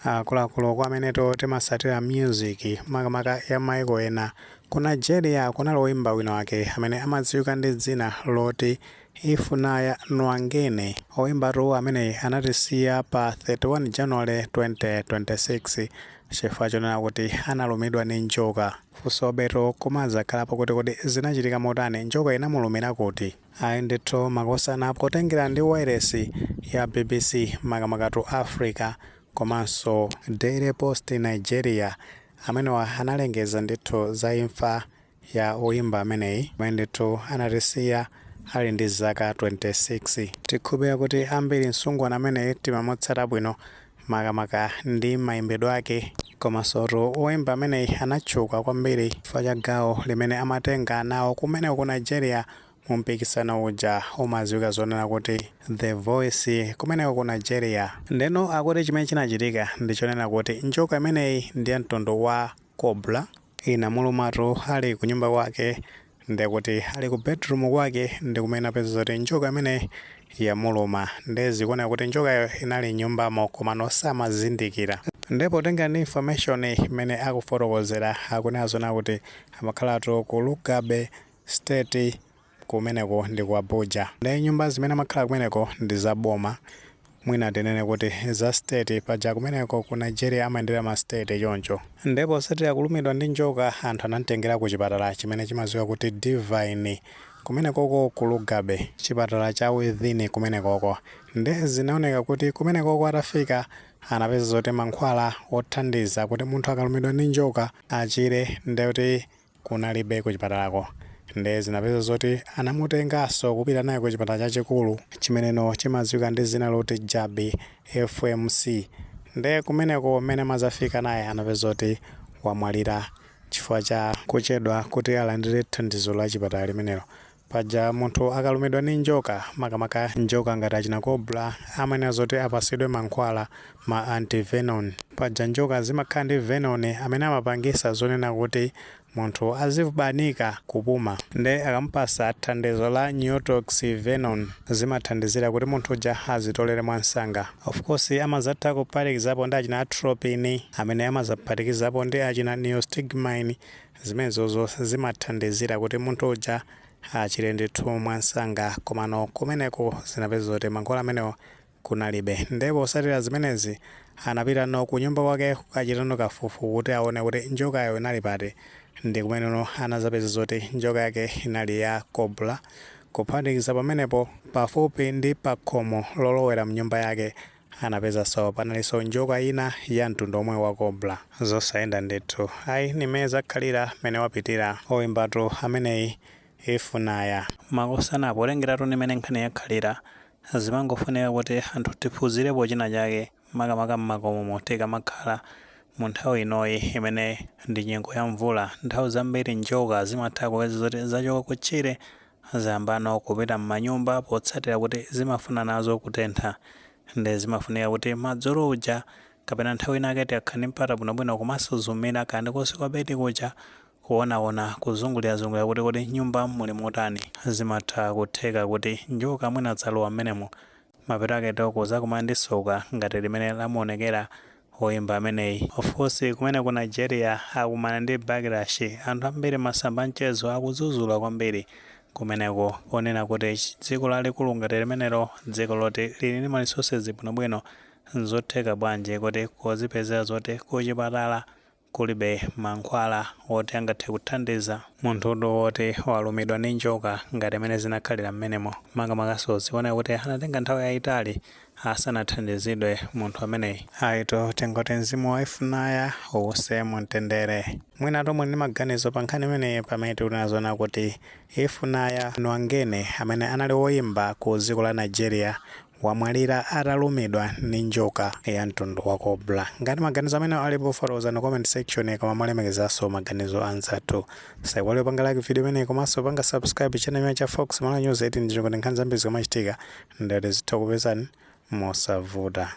Akuluakulu, kwa ameneto timasatira music, makamaka ya maiko ena, ku Nigeria kunali woyimba wina wake amene amadziwika ndi dzina loti Ifunaya Nwangene. Oyimbatu ameneyi anatisiya pa 31 January 2026 chifukwa chonena kuti analumidwa ndi njoka. Funsobeto kumadzakhalapo kuti, kodi zinachitika motani? Njoka inamulumira kuti? Ayi ndithu makosana, potengera ndi wailesi ya BBC makamakatu Africa komanso Daily Post Nigeria, amenewa analengeza ndithu za imfa ya oyimba ameneyi amene ndithu anatisiya ali ndi zaka 26. Tikhulupirira kuti ambiri msungwana ameneyi timamutsata bwino, makamaka ndi mayimbidwe ake. Komanso oyimba ameneyi anatchuka kwambiri chifukwa cha gawo limene amatenga nawo kumeneko ku Nigeria mu mpikisano uja umadziwika zonena kuti The Voice kumeneko ku Nigeria. Ndeno akuti chimene chinachitika ndichonena kuti njoka imeneyi ndi ya mtundu wa cobra, inamulumatu ali kunyumba kwake, ndekuti ali ku bedroom kwake ndi kumene apeza kuti njoka imeneyi yamuluma. Ndezikuoneka kuti njokayo inali nyumbamo komano samazindikira. Ndipo tenga ndi information imene akufotokozera, akunena zona kuti amakhalatu ku Lugbe State, kumeneko ndi ku Abuja. Ndi nyumba zimene amakhala kumeneko ndi zaboma, mwina tinene kuti za state, paja kumeneko ku Nigeria amayendera ma state choncho. Ndipo satira kulumidwa ndi njoka, anthu anamtengera ku chipatala chimene chimadziwika kuti Divine kumenekoko ku Lugbe, chipatala cha within kumenekoko. Ndi zinaoneka kuti kumenekoko atafika anapeza zoti mankhwala othandiza kuti munthu akalumidwa ndi njoka achire ndekuti kunalibe kuchipatalako. Ndi zinapeza zoti anamutenganso kupita naye ku chipatala chachikulu chimeneno chimadziwika ndi dzina loti Jabi FMC. Ndi kumeneko mmene amazafika naye anapeza zoti wamwalira chifukwa cha kuchedwa kuti alandire thandizo la chipatala limenelo. Paja munthu akalumidwa ndi njoka, makamaka njoka ngati achina cobra, amayenera zoti apasidwe mankhwala ma antivenom. Paja njoka zimakhala ndi venom amene amapangisa zonena kuti munthu azibanika kupuma. Ndi akamupasa thandizo la Neotox venom, zimathandizira kuti munthu uja azitolere mwansanga. Of course amazatha kuphatikizapo ndi achina atropine, amene amazaphatikizapo ndi achina neostigmine. Zimenezozo zimathandizira kuti munthu uja achire ndithu mwansanga. Komano kumeneko zinapeza zoti mankhwala amenewo kunalibe. Ndipo posatira zimenezi anapita no kunyumba kwake kukachitano kafukufuku kuti aone kuti njokayo inali pati. Ndi kumeneno anazapeza zoti njoka yake inali ya cobra. Kuphatikiza pamenepo, pafupi ndi pakhomo lolowera mnyumba yake anapezanso panalinso njoka ina ya mtundu omwe wa cobra. Zosayenda ndithu ayi, nimene zakhalira mene wapitira oyimbatu ameneyi Ifunaya. Makosana, potengeratu nimene nkhani yakhalira, zimangofunika kuti anthu tiphunzirepo china chake, makamaka mmakomomo tikamakhala mu nthawi inoyi imene ndi nyengo ya mvula. Nthawi zambiri njoka zimatha kupeza zoti zachoka kutchire, zayambano kupita m'manyumba potsatira kuti zimafuna nazo kutentha. Ndi zimafunika kuti madzulo uja kapena nthawi inake tikakhala ndi mpata bwinobwino komanso zumira kandi konse kwa bedi kuja, kuonaona kuzungulirazungulira kuti kodi nyumba muli motani. Zimatha kutheka kuti njoka mwina zalowa mmenemo, mapeto ake kuzakumana ndi tsoka ngati limene lamuonekera woyimba ameneyi. Of course kumene ku Nigeria akumana ndi backlash, anthu ambiri masamba mchezo akudzudzula kwambiri kumeneko, ponena kuti dziko lalikulu ngati limenelo, dziko loti lili ndi ma resources bwinobwino, nzotheka bwanji kuti kuzipezera zoti kuchipatala kulibe mankhwala woti angathe kuthandiza munthu woti walumidwa ndi njoka ngati imene zinakhalira mmenemo? Makamakaso zikuoneka kuti anatenga nthawi yayitali asanathandizidwe munthu ameneyi. Aito tingoti mzimu wa Ifunaya uwuse mumtendere. Mwina tomwe ndi maganizo pa nkhani imeneyi, pamene tikunena kuti Ifunaya Nwangene amene anali woyimba ku dziko la Nigeria wamwalira atalumidwa ndi njoka ya mtundu wa cobra. Ngati maganizo amene alipo, fotokozani comment section, koma molemekezanso maganizo anzathu. Saiwale panga like video imeneyi komanso panga subscribe channel imene cha Fox Malawi News 18, ndicho kuti nkhani zambiri zikamachitika ndati zitha kupezani mosavuta.